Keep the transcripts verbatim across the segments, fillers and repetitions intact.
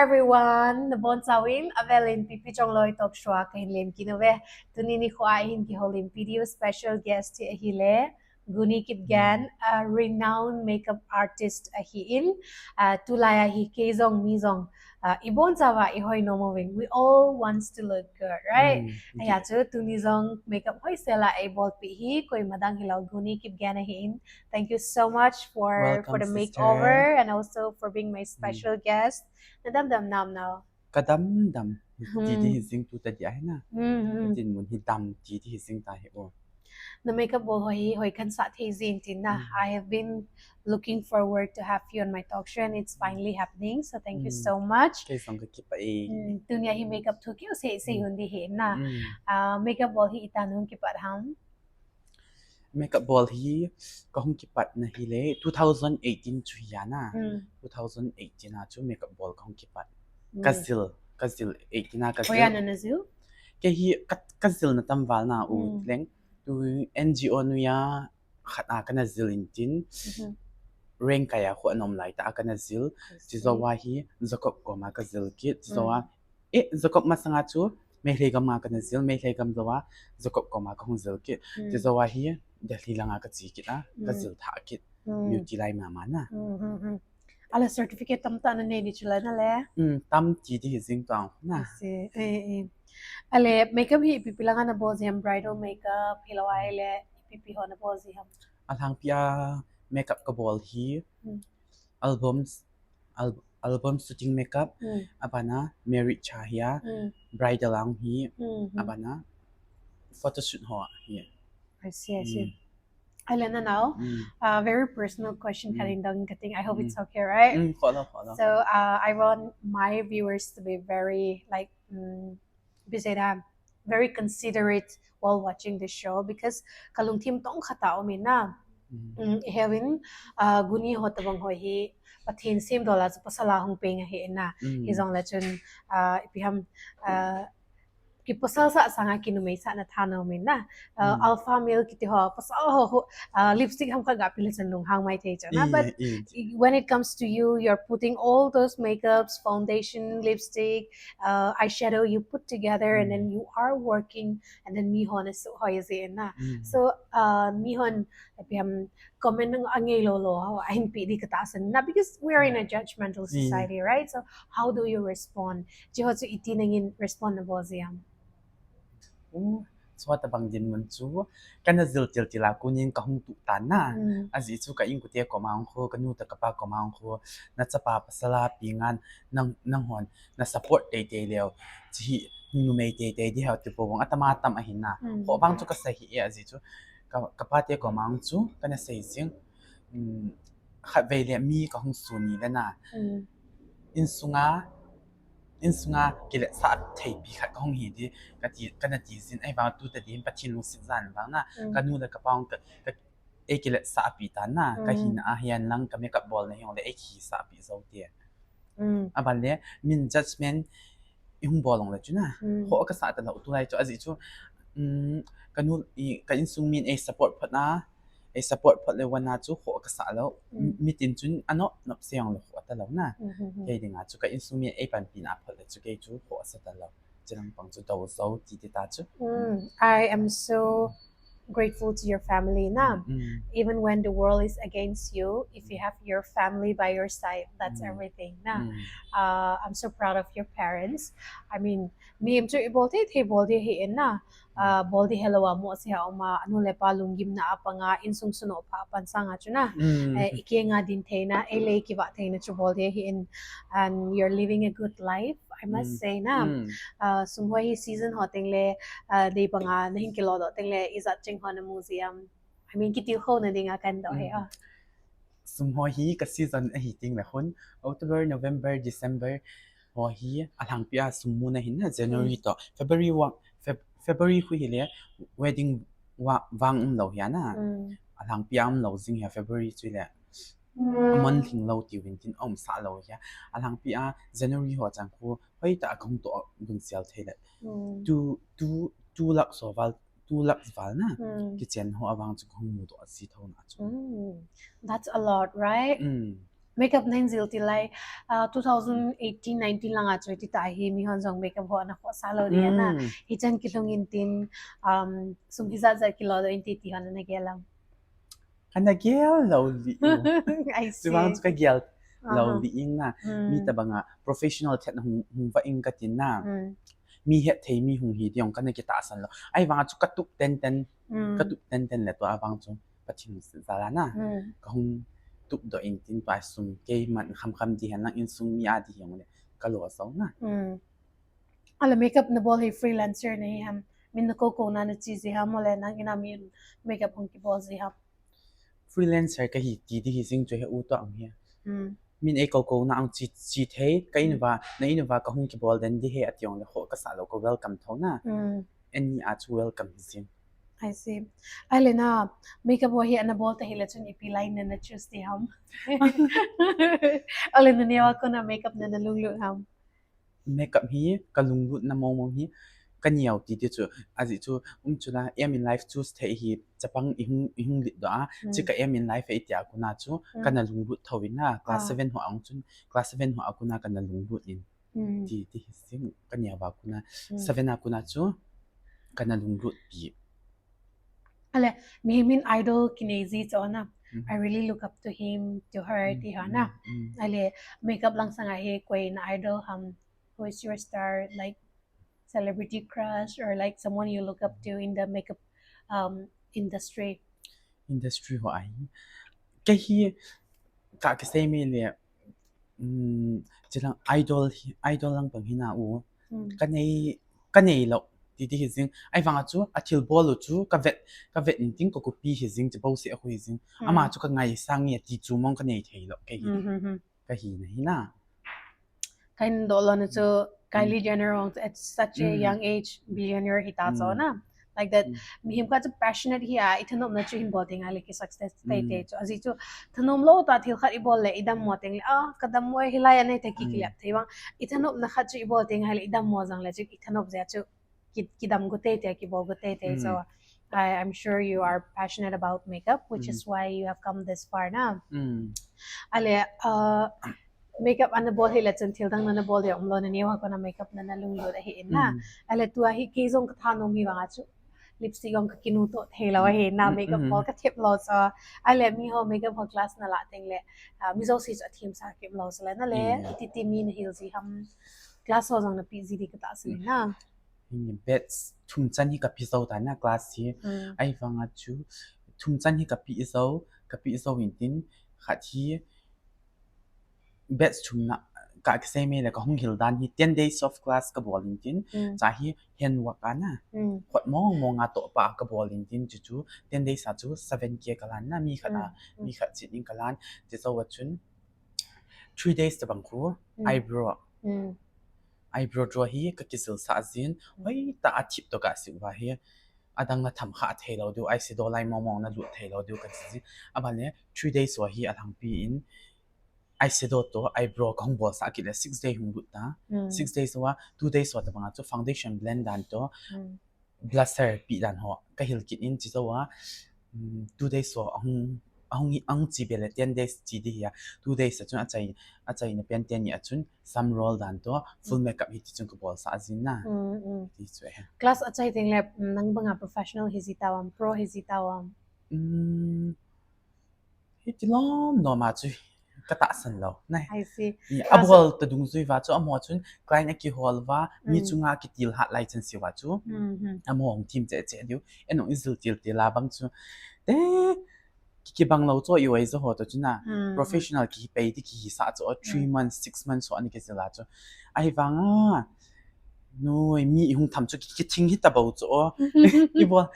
Everyone, nabonchauvin, avelin Pipi Chongloi talk show a kahin lemkit uve. Tuni nikho a hin kiholim video special guest hi ahile Guni Kipgen, a renowned makeup artist ahin, uh, tulai a hi kei jong mi jong, uh, ibonchauva ihoi nom uvin. We all wants to look good, right? Mm, ahi chu tuni jong makeup hoisel a eibolpeh hi koima dang hilou, Guni Kipgen ahin. Thank you so much for, welcome, for the sister, makeover and also for being my special guest. Nadamdam nam nao? Kadamdam. Hmm. Ti di hi jing tu ta di ahi na. Hmm, hmm. Tin mun hi dam ti di hi jing ta hi o. Na makeup bol ho hi hoi kahin sah thei jin tin na. Hmm. I have been looking forward to have you on my talk show and it's finally happening. So thank you so much. Kei jong kakipah e. Hmm, tunia hi makeup thu keu sei sei hun di hi na. Hmm. Ah, makeup bol hi itih a hung kipat ham? Makeup bol hi kahung kipat na hile two thousand eighteen chu hi a na. Hmm. Two thousand eighteen a chu makeup bol kahung kipat. Hmm. Kajil, kajil eighteen a kajil. Hoiya nana jil? Kei hi ka, kajil na tamval na u leng. Tu N G O noiya khat a kana jil in tin. Mhm. Rengkai a khu anom lai tah a kana jil. I see. Chujou a hi Jacob koma kajil kit. Chujou a, eh, Jacob masanga chu Meitei gam a kana jil, Meitei gam jou a Jacob koma kahung jil kit. Mm. Chujou a hi Delhi langa kache kit a, kajil thah kit. Mm. Beauty line mama na. Mm, mm, mm. Ahile certificate tamtah nanei di chu la na le? Mm, tam ti di hi jing tong na. I see. Eh, eh. Ahile makeup hi ipi ipi langa nabol ji ham, bridal makeup hilou ahile ipi ipi ho nabol ji ham? Alhangpi a makeup kabol hi, mm, albums, al-, album shooting makeup, mm, abana marriage cha hi a, mm, bridal ang hi, mm, mm, abana photoshoot ho hi. I see, I see. Mm. Ahile nao, mm, uh, very personal question, mm, khat in dong kating. I hope it's okay, right? Mm, kholou, kholou. So, uh, I want my viewers to be very, like, mm, be say that, very considerate while watching the show because kalungthim tong khat a um in na. Mm. Mm, ihet uvin, uh, Guni ho tabang ho hi Pathen semdol a chu pasal a hung peng ahi na. Mm. Hijongle chun, uh, ipi ham, uh, kipasal sah sanga kinumei sahna thanom in na. Uh, mm, alpha male kiti ho, pasal ho, ho, uh, lipstick ham khat ga pi le chun lunghang mai thei chu na. But i-, when it comes to you, you're putting all those makeups, foundation, lipstick, uh, eyeshadow you put together, and then, mm, you are working, and then mi hon asuh hoi jin na. Mm. So, uh, mi hon, ipi ham, comment nang angei lou lou ho ahin pe di katahsan na, because we are in a judgmental society, right? So how do you respond? Chi ho chu iti nangin respond nabol ji ham? Mm, chua tabang dinmun chu kana jil til til a konin kahung tuh tan na. Mm. Ajeh chu ka insung te koma hung khu, kanu te kapa koma hung khu, nachapa pasal a pi ngan nang, nanghon na support tei tei leu, chi hi numei tei tei di hou ti pou vang atam atam ahi na. Mm. Kho vang chu kasei hi e, ajeh chu ka, kapa te koma hung chu kana sei jing. Mm, khatvei le mi kahung sun ni le na. Mm. Insunga, insunga kiletsah thei pi khat kahung hi di, kati, kana ti jin, ahivang tu tadin Pathen lungset jal vang na. Mm. Kanu le kapa hung ka, ka, ei kiletsah pi tan na, mm, kahina a hihen lang ka makeup bolna hijongle ei kisah pi jou te. Mm. Aban le, min judgment ihung bol jongle chu na. Mm. Kho kasah talou tulai chu ajeh chu, mm, kanu, i, ka insung min ei support phot na, ei support phot le vang a chu kho kasah lou. Mm. Mitin chun anop nop se jongle kho talou na. Mm, mm, mm. Kei dinga chu ka insung min ei panpi na phot le chu kei chu kho asa talou. Chilang pang chu dou jou ti ti ta chu. Mm, I am so grateful to your family na. Mm. Even when the world is against you, if you have your family by your side, that's, mm, everything na. Mm. Uh, I'm so proud of your parents. I mean, mi em chu ibol thei thei bol di hi in na. Uh, bol di helou a mo se ha uma, anu le apa lunggimna a panga, insung sunoh pha pan sanga chu na. Mm. Eh, ikenga din theina, ei le kivah theina chu bol di hi in, and you're living a good life, I must, mm, say na. Mm. Uh, sum ho hi season ho teng le, uh, dei panga nahin kilodoh teng le, ijat cheng ho namu ji ham? I mean, kitilkhouna dinga kadoh hi a. Sum ho hi ka season ahi teng le hun, October, November, December ho hi alhangpi a sum muna hin na, January, mm, to February vang, Feb-, February khu hile wedding va-, vang umlou hi a na. Mm. Alhangpi a umlou jing hi a February chu le. Mm. Aman lhinglou tiuvin tin aumsah lou hi a. Alhangpi a January ho chang khu hoitah a kahung toh bun sel thei le. Mm. Two, two, two lakh so val, two lakh val na. Mm. Kichen ho avang chu kahung mudoh ji thou na chu. Mm. That's a lot, right? Mm. Makeup nahin jil til lai, uh, two thousand eighteen nineteen langa chu tita hi mihon jong makeup ho ana khohsa lou ding ana. Hichan kilhung in tin, um, sum hijat jat kilo doh in tin ti hon ana gel am? Kana gel lou li u. I see. Chuvang chu kagel lou li in na. Mi tabanga professional thet hung, hung va in katin na. Mi het thei mi hung hi ding kana kitahsan lou. Ahivanga chu katup tenten, katup tenten le tua vang chu Pathen jal a na. Kahung tup doh in tin tua sum keiman khamkham ding hen lang insung mi a ding hen le kalo asau na. Ale makeup nabol hi freelancer nahi ham? Min nakou kou na nache ji ham, ole nang in a min makeup hung kibol ji ham? Freelancer kahi ti ding hi jing chu he u to ang hi. Min eikou kou na ang che, che thei, ka in uva, na in uva kahung kibol den ding he ati jongle ho kasa lou ka welcome tho na. Any a chu welcome hi jing. I see. Ale na, makeup ho hi ana bol ta hile chun ipi line na na choose ti ham? Ale naneo a kona makeup na na lunglut ham? Makeup hi kalunglut na mong mong hi kaneo ti ti chu, ajeh chu um chu la, aim in life choose thei hi chapang ihung, ihung lit doh a, chu ka aim in life e tia kona chu kana lunglut tho in na, class seven ho ang chun, class seven ho a kona kana lunglut in. Ti, ti hi jing, kaneo a kona, seven a kona chu kana lunglut pi. Ale, mihem in idol kinei ji chu na. I really look up to him, to her, ti ho na. Ale, makeup lang sanga hi koi na idol ham, who is your star, like celebrity crush or like someone you look up to in the makeup, um, industry? Industry ho ahi. Kahi, ka kisei me le, um, chilang idol hi, idol lang pang hi na u. Kanei, kanei lou. Ti ti hi jing. Ahivanga chu, athil bol u chu, kavet, kavet in tin ka copy hi jing, chu bou se a khu hi jing. Ama chu kangaisang e ti chu mong kanei thei lou, kahi. Kahi na hi na. Kahin doh lou na chu, Kylie Jenner hong at such a young age, billionaire hi ta chu na. Like that, mihem khat chu passionate hi a, ithanopna chu hin bol teng le ki success tei tei chu. Ajeh chu, thanom lou ta thil khat ibol le, idammo teng le, ah, kadammo e hilai a nei ta ki kilep thei vang. Ithanopna khat chu ibol teng le, idammo jong le chu, ithanop jeh chu, ki, kidam got tei tei, kibol got tei tei chu. I, I'm sure you are passionate about makeup, which is why you have come this far na. Ale, uh, makeup ana bol hile chun thil dang na na bol ding um lou, naneo a kona makeup na na lunglut ahi in na. Ale tua hi kei jong ka thanom hi vanga chu lipstick jong ka kinu to thei lou ahi na, makeup bol ka thep lou chu. Ale mi ho makeup ho class na la teng le, uh, mi jouse chu athem sa kep lou chu le na le, iti ti mi na hil ji ham, class ho jong na pe ji ding ka tahsan in na. Batch thum chan hi ka pe jou ta na class hi. Ahivanga chu thum chan hi ka pe jou, ka pe jou in tin khat hi batch thum na ka kisei me le kahung hil dan hi ten days of class ka bol in tin, cha hi handwork a na. Khut mong mong a toh pa ka bol in tin chu chu ten days a chu seven K ka lan na, mi khat a, mi khat chin in ka lan, ti jou a chun three days tabang khu eyebrow. Eyebrow draw hi ka kijil sah jin, hoi ta a thip to ka si uva hi. Adang na tham kha thei lou diu, eyeshadow line mong mong na lut thei lou diu ka ji. Aban le three days ho hi alhangpi in eyeshadow to eyebrow ka hung bol sah kit le six day hung lut ta. Six days ho a, two days ho tabang a chu foundation blend dan to blusher pe dan ho ka hil kit in chi jou a, um, two days ho ahung, ahung, ahung chi be le ten days chi ding hi a, two days a chun achai, achaina pen teni a chun sam roll dan to full makeup hi ti chun ka bol sah jin na. Ti chu ahi. Class achai teng le, um, nang banga professional hi ji tau am, pro hi ji tau am? Um, Hiti lom lom a chu ka tahsan lou na. I see. Abol ta dungjui uva chu amaho chun client a kihol uva, mi chunga kitil hat lai chan se uva chu. Amaho hung thim cheh cheh diu. Eiho i jil til til a bang chu. Te, ki, kibang lou chu i oi jo ho to chu na. Professional kihi pei ti kihi sa chu three months, six months ho ani kijil a chu. Ahivanga, noi mi i hung tham chu ki, kithing hita bou chu. I bol,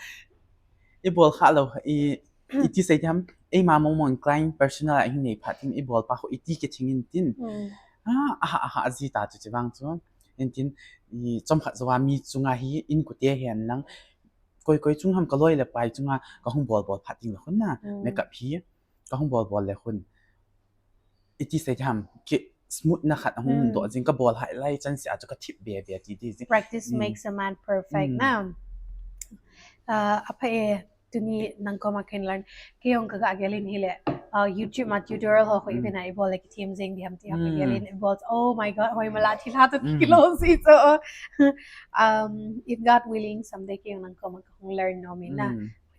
i bol kha lou, i, iti sei ti ham, eima mong mong client personal a hin nei phat in i bol pa khu iti kithing in tin. A, aha, aha, aji ta chu chi vang chu. In tin, i chomkhat jou a mi chunga hi in kute hen lang. Koi koi chung ham ka loi le pai chunga ka hung bol bol phat ding le khun na. Makeup hi ka hung bol bol le khun. Iti sei ti ham, ki smooth na khat ahung doh jing ka bol hai lai chan se a chu ka thip be be ti ti jing. Practice makes a man perfect na. Ah, apha e, Tuni nang koma kahin learn. Kei jong kaga gel in hile, uh, YouTube ma tutorial ho, ho i vena i bol le kithem jeng diham tia kaga gel in i bol. Oh my God, hoi mala thilha to kilo si so. Um, if God willing, someday kei jong nang koma kahung learn nom in na.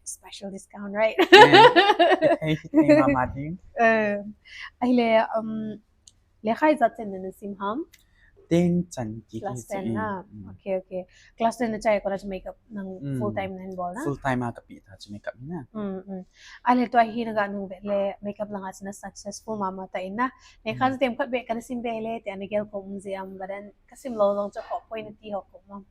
Special discount, right? Hey, hey, mama ding. Uh, ahile, um, lekha ijat chan na nasim ham? Ten chan ti. Class ten na. Okay, okay. Class ten na chai kona chu makeup nang full time nahin bol na? Full time a kapi ta chu makeup na. Mm, mm. Ahile tua hi naga nung vet le makeup langa chu na successful mama ta in na. Lekha chu themkhat beh kana sim beh le tia nagel khom um jia ham, but then kasim lou jong chu khoh poi nati ho khom am?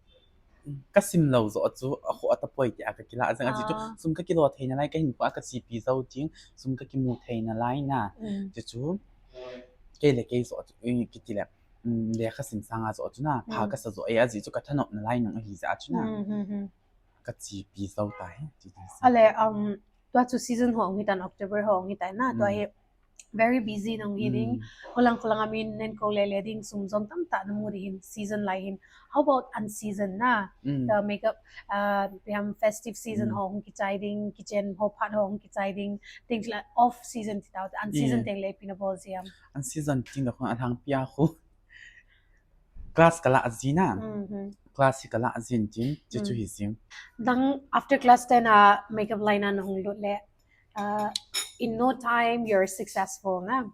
Kasim lou joh chu, akhoh atapoi tia kakila jeng, ajeh chu sum kakilo thei nalai, kahinkho a kachepi jou jing, sum kakimu thei nalai na. Chuchu, kei le kei joh chu, kiti le, lekha sim sanga joh chu na, pha kasa joh e, ajeh chu kathanop nalai nung ahi jeh a chu na. Kachepi jou tai, ti ding. Ale, um, tua chu season ho hung hitan, October ho hung hitan na, tua hi very busy nahung hi ding. Kholang kholang a min nen kou le le ding, sum jong tamtah namu ding hin, season lai hin. How about unseason na? The makeup, uh, festive season ho hung kichai ding, kitchen ho phat ho hung kichai ding, things like off season ti tau, unseason teng le ipi nabol jia ham? Unseason teng le khu alhangpi a khu class kalah jin na. Class hi kalah jin tin, chuchu hi jing. Dang after class ten a makeup line a nahung lut le, uh, in no time you're successful na.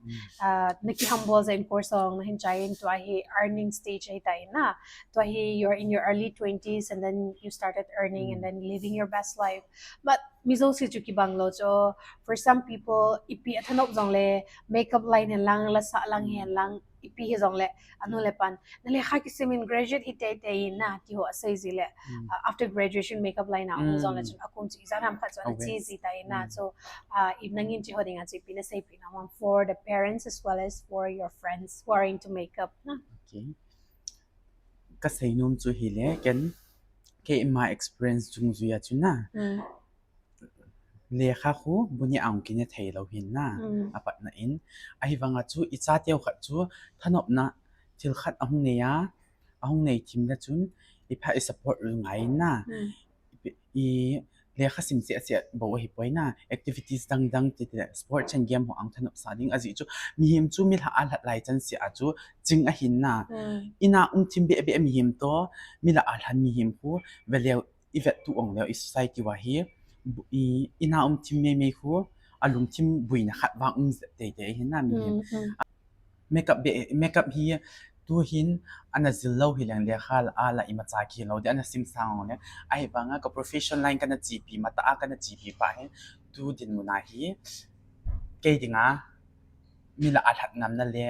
Uh, nakihambol jeng course jong nahin chai in, tua hi earning stage ahi tai na. Tua hi you're in your early twenties and then you started earning and then living your best life. But mi jouse chu kibang lou chu. For some people, ipi athanop jong le, makeup line hen lang, lasa lang hen lang, ipi hi jong le, anu le pan, na lekha kisim in graduate hi teitei in na, ti ho asei ji le, uh, after graduation makeup line a hung jong le chun akum chu ijat ham khat chu ana che ji tai na. So, uh, if nangin chi ho dinga chu ipi naseipeh nom ham for the parents as well as for your friends who are into makeup na? Okay. Kasei nom chu hile, ken, keima experience dungjui a chu na. Lekha khu bu ni a hung kine thei lou hin na, apatna in. Ahivanga chu i chateu khat chu thanopna thil khat ahung nei a, ahung nei thim le chun i pha i support u ngai in na. I lekha sim seh seh bou ahipoi na, activities dang dang ti ti le sport chan game ho a hung thanop sah ding, ajeh chu mihem chu mi lha a lhat lai chan seh a chu ching ahin na. Ina um thim beh beh mihem toh mi lah a lhan mihem khu veleu i vet tu ong leu i society uva hi, ina um thim mei mei khu alungthim buina khat vang um jep teitei ahin na mihem. Makeup beh, makeup hi tuhin ana jil lou hileng lekha lah a lah imacha kihil lou ding, ana sim sang ong le. Ahivanga ka profession line kana chepi, matah a kana chepi pa hi, tu dinmun a hi kei dinga mi lah a lhat ngamna le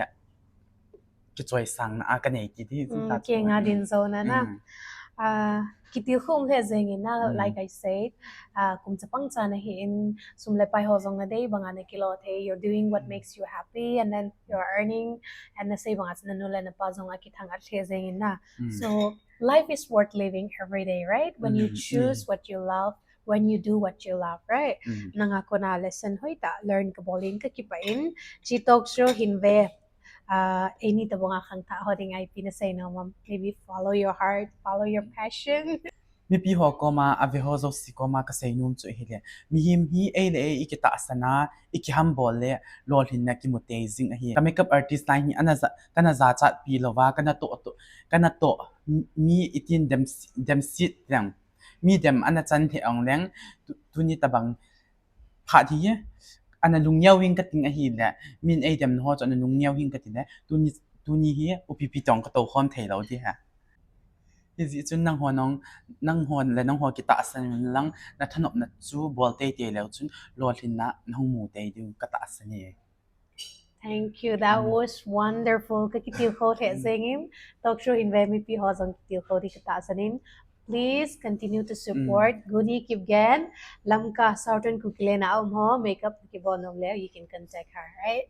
kichoisangna a kanei ti ding. Kenga din jo na na. Ah, kitilkhou um lheh jeng in na, like I said, ah, kum chapang cha nahi in, sum le pai ho jong nadei banga nakilo thei, you're doing what makes you happy, and then you're earning, and nasei banga chu nanu le napa jong akithang at lheh jeng in na. So life is worth living every day, right? When you choose what you love, when you do what you love, right? Nanga kona lesson hoitah learn kabol in kakipah in, chi talk show hin ve, uh, eini tabanga khangthah ho dinga ipi nasei nom ham? Maybe follow your heart, follow your passion. Mipi ho koma, ave ho jouse koma kasei nom chu hile, mihem hi ei le ei i kitahsan a, i kihambol le lolhinna kimu tei jing ahi. Ka makeup artist line hi ana ja, kana jachatpi louva, kana toh, toh, kana toh, mi itin dem, demsit leng, mi dem ana chan thei ong leng, tuni tabang phat hi ana lungneo hing kating ahile, min eidemna ho chu ana lungneo hing kati le, tuni, tuni hi upipi tong katou khom thei lou ding ahi. Hijeh chun nangho nang, nangho le nangho kitahsan lang, nathanopna chu bol teitei leu chun lolhinna nahung mu tei diu katahsan e. Thank you. That was wonderful. Kakitilkhou lheh jeng in, talk show hin ve mipi ho jong kitilkhou ding katahsan in. Please continue to support Guni Kipgen. Lamka Southern Kukiland a um ho, makeup kibol nom leu, you can contact her, right?